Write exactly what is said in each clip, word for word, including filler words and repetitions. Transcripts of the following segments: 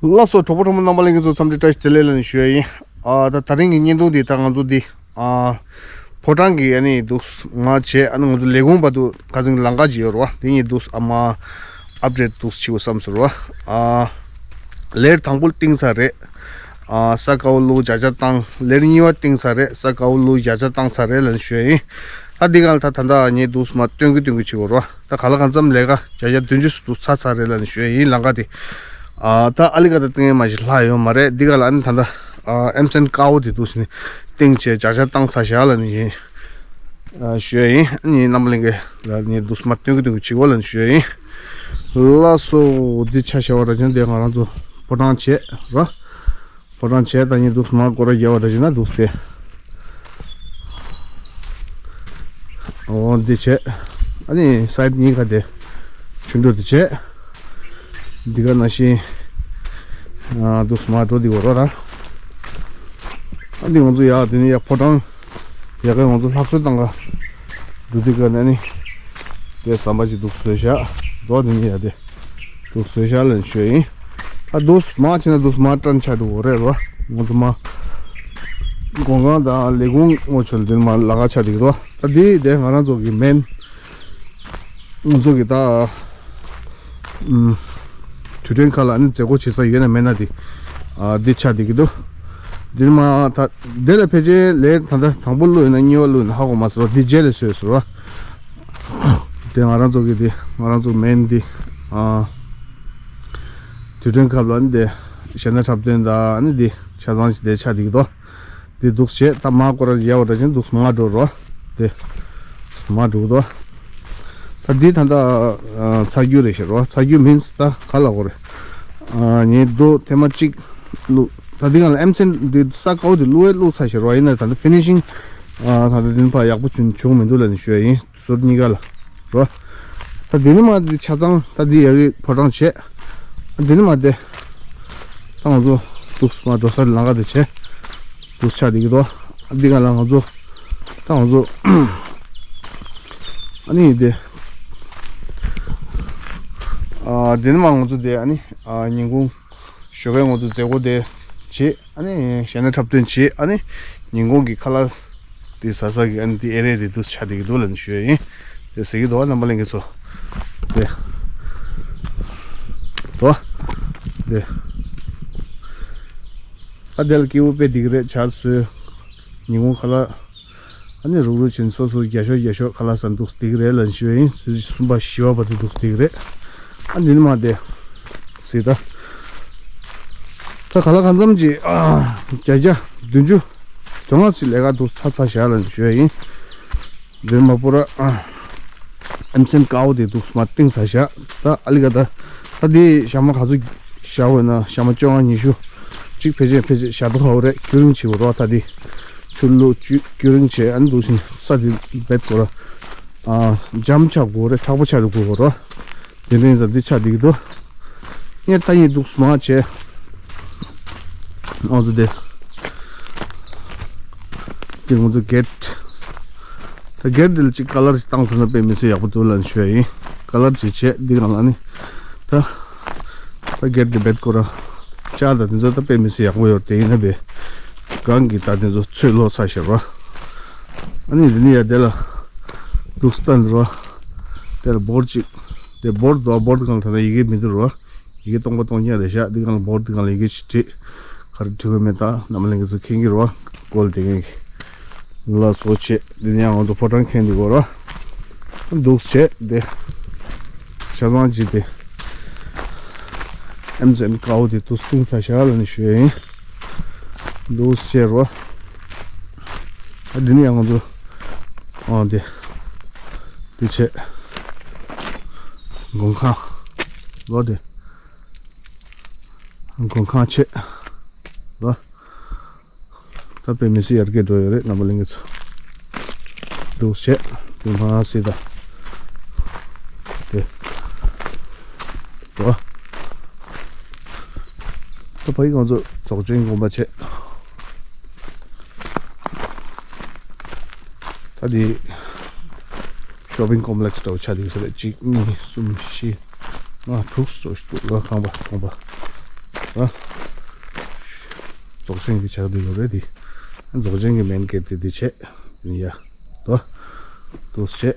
ལགས་སོ། གྲོགས་པོ་གྲོགས་མོ་རྣམ་པ་ལྷན་རྒྱས་ཚོ་འཚམས་འདྲི་བཀྲ་ཤིས་བདེ་ལེགས་ལབ་ནས་ཞུ་ཡ་ཡིན། ཨ་ད་དེ་རིང་གི་བརྙན་ཐུང་འདི་ད་ང་ཚོ་འདི་ཨ་ཕོ་བྲང་གི་ཨ་ནི་འདུག་མར་བྱས། ཨ་ནི་ང་ཚོ་ལས་ཁུངས་བར་དུ་ཁ་སང་ལམ་ཁ་ཅིག་ཡོད་རེད་བ། དེ་གཉིས་འདུག་ཨ་མ་ཨབ་ཌེཊ་འདུག་བྱེད་དགོས་བསམ་སོང་རེད་བ། ཨ་ལེར་དང་པོ་བཏིང་ཚར་རེད། ཨ་ས་དཀར་པོ་བླུགས་བྱ་བྱ་བཏང་། ལེར་གཉིས་པ་བཏིང་ཚར་རེད། ས་དཀར་པོ་བླུགས་བྱ་བྱ་བཏང་ཚར་རེད་ལབ་ནས་ཞུ་ཡ་ཡིན། ད་འདི་ག་ལ་ད་ད་ལྟ་ངས་འདུག་མར་སྟོན་གི་སྟོན་གི་བྱེད་དགོས་རེད་བ། ད་ག་ལ་གང་འཚམ་ལས་ཀ་བརྒྱ་ཆ་བདུན་ཅུ་ཙམ་ཚར་ཚར་རེད་ལབ་ནས་ཞུ་ཡ་ཡིན། ལམ་ཁ་དེ། ཨ་ད་ཨ་ལི་ཀ་ད་བཏང་ཡས་མ་ཞིག་ལྷག་ཡོད་མ་རེད། འདི་ག་ལ་ཨ་ནི་ད་ལྟ་ཨ་ཨེམ་སན་དཀར་པོ་དེ་འདུག་ཟེར་ནས་བཏིང་བྱས་བྱ་བྱ་བཏང་ཚར་བཞག་ལབ་ནས་ཡིན། ཨ་ཞུ་ཡ་ཡིན། ཨ་ནི་རྣམ་པ་ལྷན་རྒྱས་ལ་ངས་འདུག་མར་སྟོན་གི་སྟོན་གི་བྱེད་དགོས་ལབ་ནས་ཞུ་ཡ་ཡིན། ལགས་སོ། འདི་ཆ་བཞག་པ་འདྲ་བྱས་ན་དེ་ང་རང་ཚོ་ཕོ་བྲང་བྱས་ར། ཕོ་བྲང་བྱས་ད་ངས་འདུག་མར་སྐོར་ར་རྒྱག་པ་འདྲ་བྱས་ན་འདུག་སྟེ། འོ་འདི་བྱས། ཨ་ནི་སའིཌ་གཉིས་ཀ་དེ་ཆུ་འགྲོ་དེ་བྱས། འདི་ག་ནང་བཞིན་ཨ་འདུག་མར་འགྲོ་འདི་འོ་རོ་ད། ཨ་འདི་ང་ཚོ་ཡག་དེ་ནི་ཡག་ཕོ་བྲང་ཡག་གི་ང་ཚོ་ལྷ་གསོལ་བཏང་ག་འགྲོ་འདི་ག་ནས་ནི་དེ་ཟམ་པ་ཅིག་འདུག་བཟོས་བཞག་འགྲོ་དེ་ནི་ཡག་དེ། འདུག་བཟོས་བཞག་ལབ་ནས་ཞུ་ཡ་ཡིན། ད་འདུག་མར་ཕྱིན་ན་འདུག་མར་ཊརན་ཆགས་འགྲོ་གི་རེད་རོ། ང་ཚོ་མར་མགོ་ཁང་དང་ལས་ཁུངས་ངོ་ཆོད་འདི་མར་ལམ་ཁ་ཆགས་འདུག་རོ། ད་འདི་དེ་ང་རང་ཚོ་གི་མེན། ང་ཚོ་གི་ད་ཨུམ་དུས་དྲན་ཁག་ལ་ནི་མཛད་སྒོ་བྱེད་ས་ཡོད་ན་མེད་ན་འདི་ཨ་འདི་ཆགས་འདུག་གི་འདུག་འདི་མར་ད་འདི་ལ་ཕལ་ཆེར་ལས་ད་ད་དང་པོ་བླུགས་ཡོད་ན་གཉིས་པ་བླུགས་ཡོད་ན་ཧ་གོ་མ་སོང་རོ། འདི་རྗེས་ལ་བཟོས་སོང་རོ། དེ་ང་རང་ཚོ་གི་དེ་ང་རང་ཚོ་མེན་དེ་ཨ་དུས་དྲན་སྐབས་ལ་ནི་དེ་གཞས་སྣ་འཁྲབ་སྟོན་དང་ནི་དེ་ཆ་ཚང་ཞིག་དེ་ཆགས་འདུག་གི་འདུག་དེ་འདུག་བྱས་ད་མར་སྐོར་ར་ཡག་པ་འདྲ་བྱས་འདུག་མར་འགྲོ་རོ། དེ་མར་འགྲོ་གི་འདུག་ད་འདི་ད་ལྟ་ཨ་ཚ་རྒྱུ་རེད་ཤག་རོ། ཚ་རྒྱུ་མིན་ད་ག་ལ་གོ་རེད། ཨ་ངས་རྡོ་ཐེངས་མ་གཅིག་བླུགས། ད་འདི་ག་ལ་ཨེམ་སན་འདི་ས་དཀར་པོ་དེ་བླུགས་ཡས་བླུགས་ཚར་ཤག་རོ། ཡིན་ན་ད་ལྟ་ཕི་ནི་ཤིང་ཨ་ད་ལྟ་འདི་ཕར་ཡག་པོ་བྱུང་བྱུང་མི་འདུག་ལབ་ནས་ཞུ་ཡ་ཡིན། ཟུར་གཉིས་ཀ་ལ་རོ། ད་འདི་ནི་མ་འདི་ཆ་ཚང་ད་འདི་ཡ་གི་ཕོ་བྲང་བྱས། འདི་ནི་མ་འདི་ད་ང་ཚོ་འདུག་མ་འགྲོ་ས་ལམ་ཁ་འདི་བྱས། འདུག་ཆགས་འདི་གི་རོ། འདི་ག་ལ་ང་ཚོ་ད་ང་ཚོ་ཨ་ནི་འདི་ཨ་འདི་ནི་མ་ང་ཚོ་འདི་ཨ་ནི་ཨ་ཉིན་གུང་ཞོགས་ཀས་ང་ཚོ་མཛད་སྒོ་དེ་བྱེད། ཨ་ནི་གཞས་སྣ་འཁྲབ་སྟོན་བྱེད། ཨ་ནི་ཉིན་གུང་གི་ཁ་ལག་དེ་ཟ་ས་གི་ཨ་ནི་དེ་ཨེ་རི་ཡ་དེ་འདུག་ཆགས་བསྡད་ཀྱི་འདུག་ལབ་ནས་ཞུ་ཡ་ཡིན། དེ་ཟེར་གྱི་འདུག་བ། རྣམ་པ་ལྷན་རྒྱས་ཚོ། དེ་འདུག་བ། དེ་ཨ་དེ་ལ་སྐྱིད་པོ་དཔེ་བསྡད་ཀྱི་རེད། ཆར་ཟོས། ཉིན་གུང་ཁ་ལག་ཨ་ནི་རུག་རུག་བྱས་ནས་སོ་སོ་རྒྱ་ཤོག་རྒྱ་ཤོག་ཁ་ལག་ཟ་འདུག་བསྡད་ཀྱི་རེད་ལབ་ནས་ཞུ་ཡ་ཡིན། གསུམ་པ་བཞི་པ་བར་དུ་འདུག་བསྡད་ཀྱི་རེད། ཨ་འདི་ནི་མ་བསྡད་ཟེར་ད། ད་ག་ལ་གང་འཚམ་ཅིག་ཨ་བརྒྱ་ཆ་བདུན་ཅུ་དོན་ལྔ་ཞིག་ལས་ཀ་འདུག་ཚར་ཚར་བཞག་ལབ་ནས་ཞུ་ཡ་ཡིན། འདིར་མ་པོ་ར་ཨ་ཨེམ་སན་དཀར་པོ་དེ་འདུག་མར་བཏིང་ཚར་བཞག་ད་ཨ་ལི་ཀ་ད་ད་འདི་ཞག་མ་ག་ཚོད་བཞག་འོས་ན་ཞག་མ་བཅོ་ལྔ་ཉི་ཤུ་གཅིག་ཕལ་ཆེར་ཕལ་ཆེར་བཞག་འདུག་ཧ་གོ་རེད། རྒྱུན་རིང་བྱེད་དགོས་རོགས། ད་འདི་ཆུ་བླུགས་རྒྱུ་རྒྱུན་རིང་བྱས། ཨ་ནི་འདུག་བཞིན་ས་དེ་རྦད་དགོས་ར་ཨ་འཇམ་ཆགས་དགོས་རེད། མཁྲེགས་པོ་ཆགས་དགོས་རོགས། དེ་འདྲ་ཡིན་ཙང་འདི་ཆགས་བསྡད་ཀྱི་འདུག་ངས་ད་ཡིན་འདུག་མ་བྱས། ཨང་ཚོ་དེ། དེ་ང་ཚོ་གེ་ཊི། ད་གེ་ཊི་འདི་ལ་ཅིག་ཀ་ལར་ཅིག་བཏང་ཐུབ་ན་དཔེ་མི་སྲིད་ཡག་པོ་འདུག་ལབ་ནས་ཞུ་ཡ་ཡིན། ཀ་ལར་ཅིག་བྱས་འདི་གང་ལ་ནི། ད། ད་གེ་ཊི་འདི་རྦད་དགོས་ར། ལྕགས་དང་དེ་ཚོ་ད་དཔེ་མི་སྲིད་ཡག་པོ་ཡོད་རེད། དེ་ཡིན་ན་བས། སྒང་གི་ད་དེ་ཚོ་ཚོས་ལོག་ཚར་ཤག་ར། ཨ་ནི་འདི་ནི་ཡ་དེ་ལ། འདུག་སྟན་ར། དེ་ལ་བོར་ཅིག་དེ་བོར་དོ་བོར་གང་ལ་ད་ན་ཡི་གེ་མི་འདུག་ར། ཡི་གེ་སྟོང་པ་སྟོང་རྐྱང་རེད་ཤག་འདི་གང་ལ་བོར་འདི་གང་ལ་ཡི་གེ་ཞིག་བྲིས། ག་རེ་བྲིས་དགོས་མེད་ད་རྣམ་པ་ལྷན་རྒྱས་ཚོ་མཁྱེན་གྱི་རེད་བ། སྐོར་དེ་གན་གྱི་ལ་སོ་བྱེད་འདི་ནས་ང་ཚོ་ཕོ་བྲང་མཁན་འདི་གོ་ར། འདུག་བྱེད་དེ། ཆ་ཚང་ཅིག་དེ། ཨེམ་ཟན་དཀར་པོ་དེ་དུས་སྟོན་ཚ་ཤ་ལ་ནི་ཞུ་ཡ་ཡིན། འདུག་བྱེད་རོ། ཨ་འདི་ནས་ང་ཚོ། ཨ་དེ། འདི་བྱེད། མགོན་ཁང་། ལོ་དེ། མགོན་ཁང་བྱེད། ལོ། ད་དཔེ་མི་སྲིད་ཡར་རྒྱས་འགྲོ་ཡོད་རེད་རྣམ་པ་ལྷན་རྒྱས་ཚོ། འདུག་བྱེད། དེ་མ་སྲིད་ད། དེ། ལོ། ད་ཕ་གི་ང་ཚོ་རྫོགས་ཆེན་དགོན་པ་བྱེད། ད་དེ་ཤོ་པིང་ཀོམ་པ་ལེགས་འདྲ་བོ་ཆགས་བསྡད་ས་རེད། གཅིག་གཉིས་གསུམ་བཞི་ལྔ་དྲུག་ཙམ་ཞིག་འདུག་ལ། ཁང་པ་ཁང་པ་ རྫོགས་ཆེན་གྱི་ཆགས་འདུག་ཡོད་རེད་དེ། རྫོགས་ཆེན་གྱི་མེན་གེ་ཊི་དེ་དེ་བྱས། དེ་ནི་ཡ། དོ། དུ་བྱས།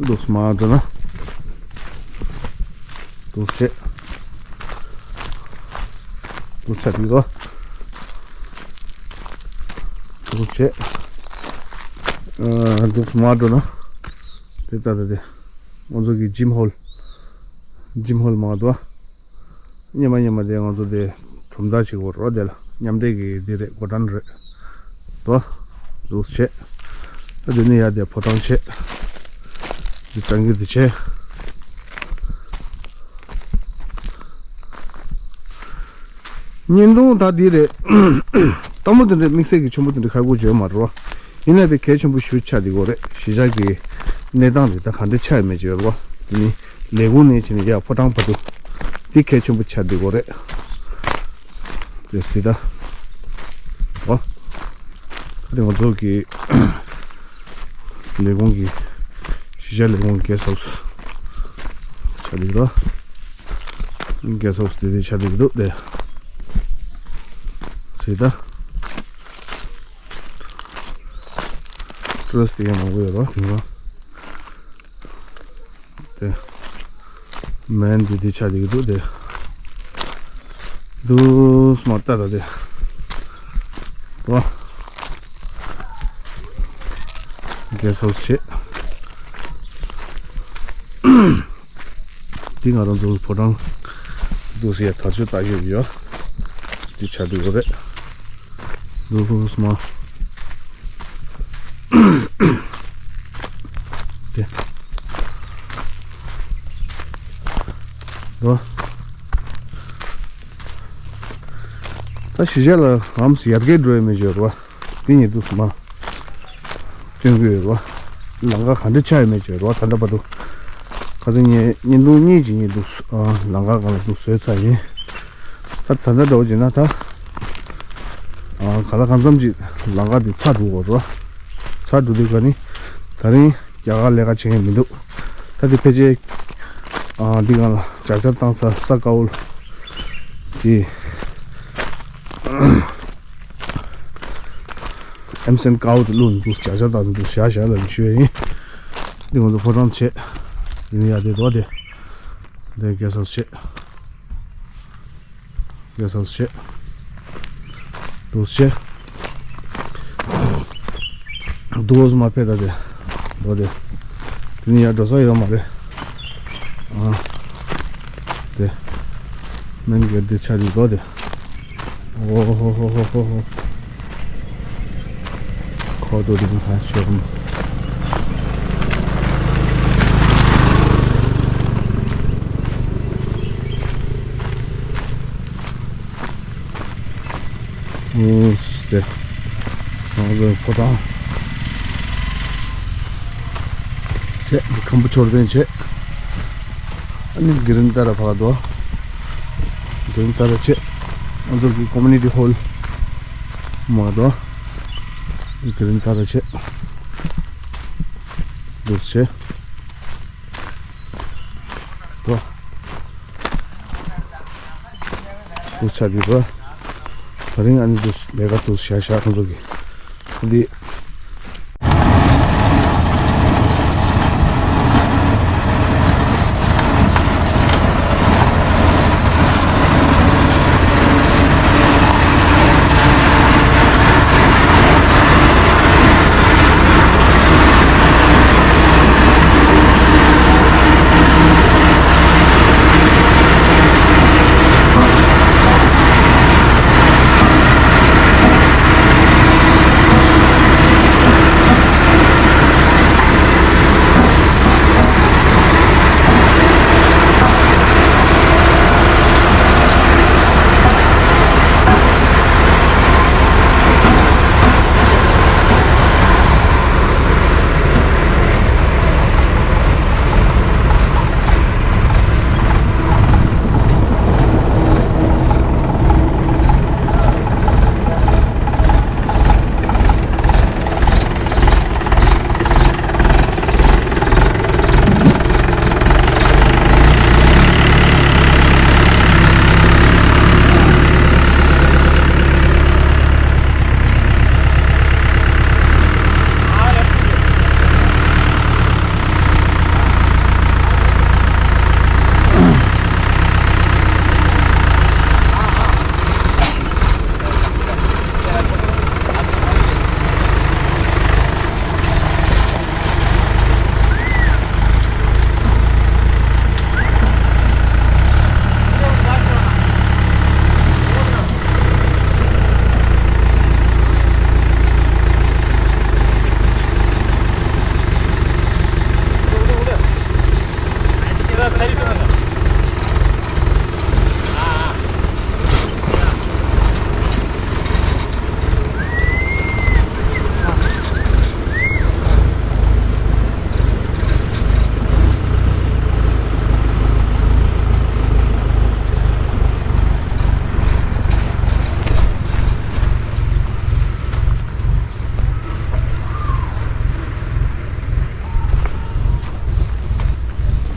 དུ་མར་འགྲོ་ན། དུ་བྱས། དུ་ཆ་དེ་དོ། དུ་བྱས། ཨ། དུ་མར་འགྲོ་ན། དེ་ལྟ་དེ་དེ། ང་ཚོ་གི་ཇིམ་ཧོལ། ཇིམ་ཧོལ་མར་འདུག་ཨ། སྙེ་མ་སྙེ་མ་དེ་ང་ཚོ་དེ་གྲུབ་མཐའ་ཅིག་བོར་རོ། དེ་ལ་མཉམ་འབྲེལ་གྱི་དེ་རེད། འགོ་གྲངས་རེད་དོ། འདུག་བྱས། ད་དེ་ནས་ཡར་དེ་ཕོ་བྲང་བྱས། དེ་བྲང་གི་དེ་བྱས། བརྙན་ཐུང་ད་འདི་རེད། ལྟད་མོ་དེ་འདྲ་དམིགས་བསལ་གྱི་ཆེན་པོ་དེ་འདྲ་ཁ་ཁུ་བྱོས་མ་རེད་བ། ཡིན་ན་དེ་གལ་ཆེན་པོ་ཞེ་པོ་ཆགས་བསྡད་ཡོད་རེད། གཞིས་ཆགས་ཀྱི་གནས་སྟངས་དེ་ད་ག་འདྲ་ཆགས་ཡོད་མེད་ཅིག་ཡོད་རེད་བ། དེ་ནི་ལས་ཁུངས་ནས་བྱས་ནས་ཡར་ཕོ་བྲང་བར་དུ་འདི་གལ་ཆེན་པོ་ཆགས་བསྡད་ཡོད་རེད། དེ་སྲིད་ད། ཨོ། ད་དེ་ང་ཚོ་གི་ལས་ཁུངས་ཀྱི་གཞིས་ཆགས་ལས་ཁུངས་གེ་སི་ཧའུ་སི་ཆགས་བསྡད་ཀྱི་འདུག་གེ་སི་ཧའུ་སི་དེ་དེ་ཆགས་བསྡད་ཀྱི་འདུག་དེ་སྲིད་ད། ཊུ་རི་སི་ཊི་དེ་ཡང་མང་པོ་ཡོད་རེད་དེང་སང་། དེ། མེན་འདི་འདི་ཆགས་བསྡད་ཀྱི་འདུག་དེ། དུ་སི་མར་ལྟ་ད་དེ། ཨོ། གེ་སི་ཧའུ་སི་བྱས། འདི་ང་རང་ཚོ་ཕོ་བྲང་། དུ་སི་ཡ་དར་ལྕོག་ལྟ་ཡོད་ཡོད། འདི་ཆགས་བསྡད་ཡོད་རེད། དུ་སི་མར། དེ། དོ། ད་གཞིས་ཆགས་ལ་ལམ་ཡར་རྒྱས་འགྲོ་ཡི་མེད་ཅེས་རེད་བ། དེ་ཉིད་དུ་མ་སྟོན་གྱི་ཡོད་རེད་བ། ལམ་ཁ་ག་འདྲ་ཆགས་ཡོད་མེད་ཅེས་རེད་བ། ད་ལྟ་བར་དུ། ཁ་སང་ངས་བརྙན་ཐུང་གཉིས་ཅིག་ངས་འདུག་ཨ། ལམ་ཁ་སྒང་ལ་འདུག་བཟོས་ཚར་ཡིན། ད་ད་ལྟ་འདྲ་བོ་བྱས་ན་ད། ཨ། ག་ལ་གང་འཚམ་ཅིག་ལམ་ཁ་དེ་ཚར་འགྲོ་གི་ཡོད་རེད་བ། ཚར་འགྲོ་དུས་ཀ་ནི་ད་རིང་རྒྱ་གར་ལས་ཀ་བྱེད་མཁན་མི་འདུག་ད་དེ་ཕལ་ཆེར། ཨ། འདི་སྒང་ལ་ཅག་ཅག་བཏང་ས་ས་དཀར་པོ་དེ། ཨེམ་སན་དཀར་པོ་དེ་བླུགས་ནས་འདུག་ཅག་ཅག་བཏང་ནས་འདུག་བཞག་བཞག་ལབ་ནས་ཞུ་ཡ་ཡིན། འདི་ང་ཚོ་ཕོ་བྲང་བྱས། འདི་ནས་ཡར་དེ་འགྲོ་དེ། འདི་གེ་སར་བྱས། གེ་སར་བྱས། འདུག་བྱས། འདུག་སེ་མར་ཕེབས་ད་དེ། འགྲོ་དེ། དེ་ནས་ཡར་འགྲོ་ས་ཡོད་མ་རེད། ཨ། དེ། མེན་གེ་ཊི་དེ་ཆགས་ཀྱི་འགྲོ་དེ། ཨོ་ཧོ་ཧོ་ཧོ་ཧོ་ཧོ། ཁོ་ཏོ་དེ་ཁ་ཤོར་ནས། ཨོ་དེ། ང་ཚོའི་ཕོ་བྲང་བྱས། ཁམ་བུ་མཆོད་རྟེན་བྱས། ཨ་ནི་གི་རིན་ཏཱ་ར་ཕར་འདུག་གི་རིན་ཏཱ་ར་བྱས། ང་ཚོ་གི་ཀོ་མུ་ནི་ཊི་ཧོལ་མར་འདུག་གི་རིན་ཏཱ་ར་བྱས། འདུག་བྱས། འདུག་འདུག་ཆ་འདི་འདུག་ད་རིང་ཨ་ནི་འདུག་ལས་ཀ་འདུག་བྱས་བཞག་ཁོང་ཚོ་གི་འདི།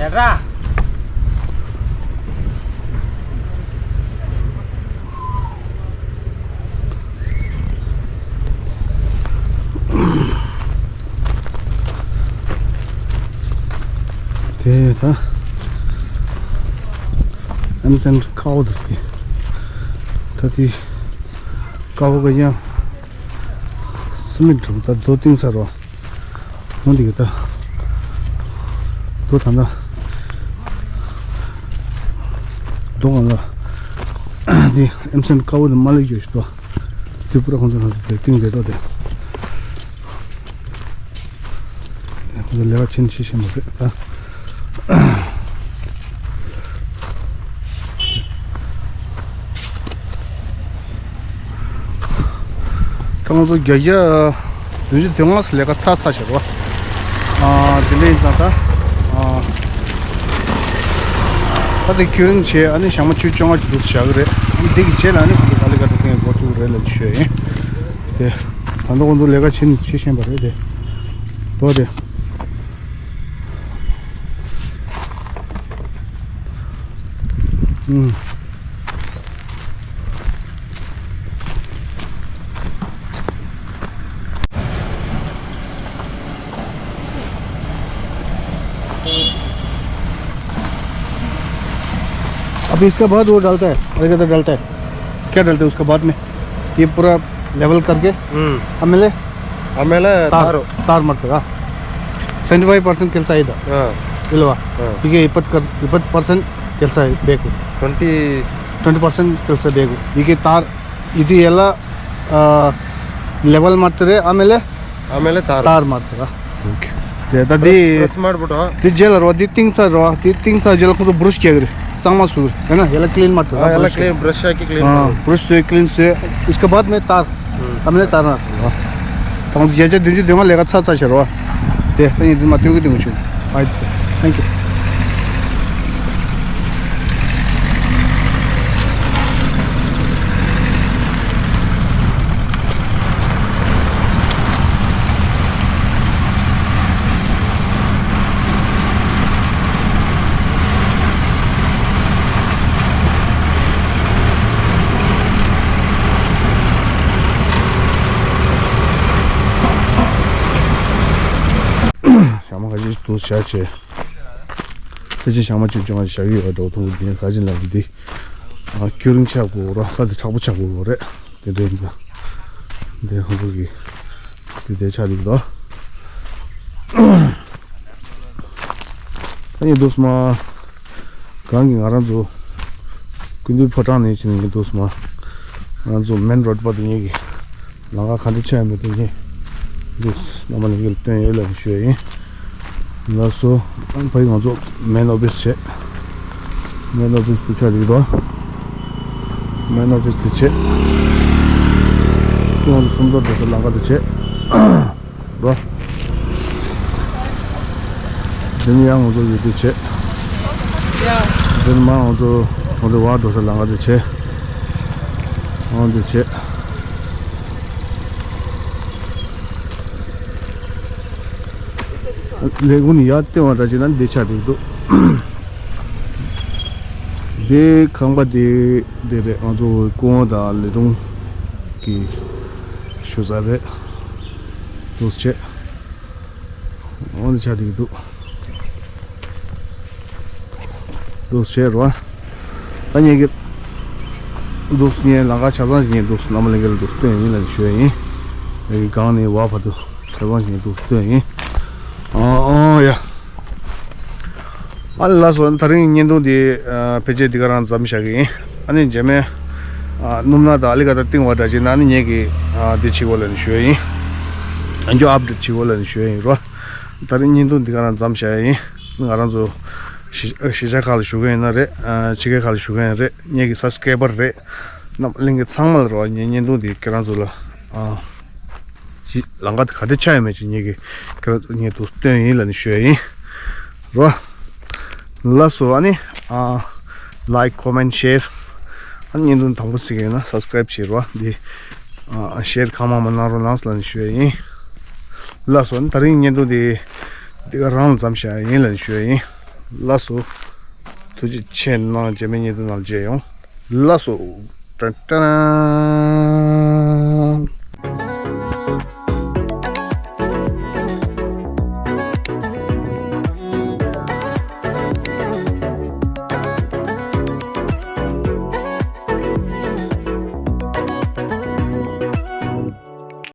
ར། དེ་ད་ཨེམ་སན་ཁའོ་དེ་ད་དེ་ཁའོ་ག་ཡང་སི་མེད་དྲུག་ད་རྡོ་ཏིང་ཚ་རོ། འོ་འདི་གི་ད། རྡོ་ད་ན། རྡོ་གང་ལ། འདི་ཨེམ་སན་དཀར་པོ་དེ་མ་ལེགས་ཡོད་ཞིག་ཏོ། དེ་པུ་ར་ཁོང་ཚོ་ནང་དེ་ཏིང་དེ་ཏོ་དེ། ཁོང་ཚོ་ལས་ཀ་ཆེན་ཆེ་ཤེས་མ་རེད་ད། ད་ང་ཚོ་བརྒྱ་བརྒྱ་བདུན་ཅུ་དོན་ལྔ་ཙམ་ལས་ཀ་ཚར་ཚར་བྱེད་རོགས། ཨ་དེ་འདྲ་ཡིན་ཙང་ད། ཨ་ད་དེ་ཁྱོད་རང་བྱས་ཨ་ནི་ཞག་མ་བཅུ་བཅོ་ལྔ་ཅིག་འདུག་བྱ་གི་རེད། ཨ་ནི་དེ་གི་རྗེས་ལ་ཨ་ནི་ཁོང་ཚོ་ག་ལེ་ག་ཏུ་ཐེངས་འགོ་བཙུགས་རེད་ལབ་ཞུ་ཡ་ཡིན། དེ་ད་ལྟ་ཁོང་ཚོ་ལས་ཀ་བྱེད་ནི་བྱེད་བཞིན་པ་རེད་དེ། དོ་དེ། ཨུམ། अब इसके बाद वो डालता है, अलग-अलग डालता है। क्या डालता है उसके बाद में? ये पूरा लेवल करके हम्म। एमएलए? ಆಮೇಲೆ ತಾರ್, ತಾರು. ತಾರ್ ಮಾಡ್ತೀರಾ? ಸೆವೆಂಟಿ ಫೈವ್ ಪರ್ಸೆಂಟ್ ಕೆಲಸ ಇದೆ. ಹಾಂ. ಇಲ್ವಾ? ಹಾಂ. ಈಗ ಇಪ್ಪತ್ತು ಕರ್-, ಇಪ್ಪತ್ತು ಪರ್ಸೆಂಟ್ ಕೆಲಸ ಬೇಕು. ಟ್ವೆಂಟಿ. ಟ್ವೆಂಟಿ ಪರ್ಸೆಂಟ್ ಕೆಲಸ ಬೇಕು. ಈಗ ತಾರ್ ಇದು ಎಲ್ಲ, ಆ, ಲೆವೆಲ್ ಮಾಡ್ತಾರೆ, ಆಮೇಲೆ ಆಮೇಲೆ ತಾರ್. ತಾರ್ ಮಾಡ್ತೀರಾ? Okay. The-, the-, the-, press ಮಾಡ್ಬಿಟ್ಟು. ದಿ ಜೇಲರ್ ವಾ, ದಿ ತಿಂಗ್ಸ್ ಆರ್ ವಾ, ದಿ ತಿಂಗ್ಸ್ ಆರ್ ಜೇಲರ್ ಕೊಂಚ ಬ್ರಷ್ ಕೇಗ್ರಿ. ಚಾಮ ಸೂರ್. ಏನಾ? ಎಲ್ಲ ಕ್ಲೀನ್ ಮಾಡ್ತೀರಾ? ಹಾಂ, ಎಲ್ಲ ಬ್ರಷ್. ಕ್ಲೀನ್, ಬ್ರಷ್ ಹಾಕಿ ಕ್ಲೀನ್ ಹಾಂ, ಮಾಡಿ. ಬ್ರಷ್ ಕ್ಲೀನ್ ಸೇ, ಇಸ್ಕೆ ಬಾದ್ ಮೇ ತಾರ್. ಹ್ಮ್. ಆಮೇಲೆ ತಾರ್ ಮಾಡ್ತೀರಾ? ད་ང་ཚོ་བརྒྱ་ཆ་བདུན་ཅུ་དོན་ལྔ་ལས་ཀ་ཚར་ཚར་བྱེད་རོགས། དེ་ད་ཡིན་དུས་མ་སྟོན་གི་དུས་མ་བྱུང་། ཨ་ཡི་ཚོ། Thank you. ཞག་མ་ཁ་ཅིག་ཏུ་བཞག་བྱས། ཕལ་ཆེར་ཞག་མ་བཅུ་བཅོ་ལྔ་ཞིག་བཞག་གི་ཡོད་པ་འདྲ་བོ་མཐོང་གི་འདུག་ཁ་ཅིག་ལབ་ཀྱི་འདུག་ཨ་ཁྱོད་རང་ཆགས་དགོས་ར། ས་དེ་མཁྲེགས་པོ་ཆགས་དགོས་རེད། དེ་འདྲ་ཡིན་ཙང་། དེ་ཧོན་སུར་གྱི་དེ་དེ་ཆགས་འདུག་ད། ད་ཡིན་འདུག་སྨ། གང་གི་ང་རང་ཚོ་ཀུན་འདུས་ཕོ་བྲང་ནས་ཕྱིན་ནས་ཡིན་འདུག་སྨ། ང་རང་ཚོ་མེན་རོ་ཌི་བར་དུ་ཉེ་གི་ལམ་ཁ་ག་འདྲ་ཆགས་ཡོད་མེད་དེ་ཉེ་འདུག་རྣམ་པ་ལྷན་རྒྱས་ལ་སྟོན་ཡོད་ལབ་ཞུ་ཡ་ཡིན། ལགས་སོ། ཨ་ཕ་ཡི་ང་ཚོ་མེན་ཨོ་ཕིས་བྱས། མེན་ཨོ་ཕིས་དེ་ཆགས་འདུག་ད། མེན་ཨོ་ཕིས་དེ་བྱས། ང་ཚོ་སུམ་མདོ་འགྲོ་ས་ལམ་ཁ་དེ་བྱས། རོ། དེ་ནས་ཡང་ང་ཚོ་ཡོད་དུས་བྱས། དེ་ནས་མར་ང་ཚོ་གྲོང་སྡེ་བར་འགྲོ་ས་ལམ་ཁ་དེ་བྱས། འོང་དེ་བྱས། ལས་ཁུངས་ནས་ཡར་བལྟས་པ་འདྲ་བྱས་ན་འདི་ཆགས་བསྡད་འདུག་འདི་ཁང་པ་དེ་འདི་རེད། ང་ཚོ་སྐུ་ངོ་དང་ལས་དྲུང་གི་བཞུགས་ས་རེད། འདུག་སེ་བྱས། འོ་འདི་ཆགས་བསྡད་འདུག་འདུག་སེ་བྱས་རོ། ད་ངེད་ཀྱི་འདུག་སེ་ངའི་ལམ་ཁ་ཆ་ཚང་ཞིག་ངས་འདུག་སེ་རྣམ་པ་ལྷན་རྒྱས་ལ་འདུག་སེ་སྟོན་ཡིན་ལབ་ཞུ་ཡ་ཡིན། ངེད་ཀྱི་སྒང་ནས་བར་བར་དུ་ཆ་ཚང་ཞིག་ངས་འདུག་སེ་སྟོན་ཡིན། ཨ་ཨ་ཡ། ཨ་ལགས་སོ། ད་རིང་བརྙན་ཐུང་འདི་ཨ་ཕལ་ཆེར་འདི་ག་རང་མཚམས་བཞག་གི་ཡིན། ཨ་ནི་རྗེས་མའི་ཨ་སྣུམ་སྣ་དང་ཨ་ལི་ཀ་དང་བཏིང་བ་འདྲ་བྱས་ན་ཨ་ནི་ངེད་ཀྱིས་ཨ་འདི་བྱེད་དགོས་ལབ་ནས་ཞུ་ཡ་ཡིན། ཨ་མགྱོགས་ཨབ་ཌེཊ་བྱེད་དགོས་ལབ་ནས་ཞུ་ཡ་ཡིན་རོ། ད་རིང་བརྙན་ཐུང་འདི་ག་རང་མཚམས་བཞག་ཡ་ཡིན། ང་རང་ཚོ་གཞིས་གཞིས་ཆགས་ཁག་ལ་བཞུགས་མཁན་ཡིན་ན་རེད། ཨ་ཕྱི་རྒྱལ་ཁག་ལ་བཞུགས་མཁན་ཡིན་ན་རེད། ངེད་ཀྱི་སབ་སི་ཀེ་རའེ་བར་རེད། རྣམ་པ་ལྷན་རྒྱས་ཚང་མ་ལ་རོ། ངའི་བརྙན་ཐུང་འདི་ཁྱེད་རང་ཚོ་ལ་ཨ། ལམ་ཁ་དེ་ག་འདྲ་ཆགས་ཡོད་མེད་ཅིག་ངེད་ཀྱིས་ཁྱེད་རང་ཚོ་ངས་འདུག་སྟོན་ཡིན་ལབ་ནས་ཞུ་ཡ་ཡིན། རོ། ལགས་སོ། ཨ་ནི་ཨ་ལའིཀ་ཀོ་མེན་ཤེར། ཨ་ནི་བརྙན་ཐུང་དང་པོ་གཟིགས་ཡིན་ན་སབ་སི་ཀེ་རའེབ་བྱེད་རོ། འདི་ཨ་ཤེར་གང་མང་མང་གནང་རོགས་གནང་ལབ་ནས་ཞུ་ཡ་ཡིན། ལགས་སོ། ཨ་ནི་ད་རིང་བརྙན་ཐུང་འདི་འདི་ག་རང་ལ་མཚམས་བཞག་ཡ་ཡིན་ལབ་ནས་ཞུ་ཡ་ཡིན། ལགས་སོ། ཐུགས་རྗེ་ཆེ་གནང་། རྗེས་མའི་ཉིན་དུ་ནང་མཇལ་ཡོང་། ལགས་སོ། ཏྲན་ཏྲན།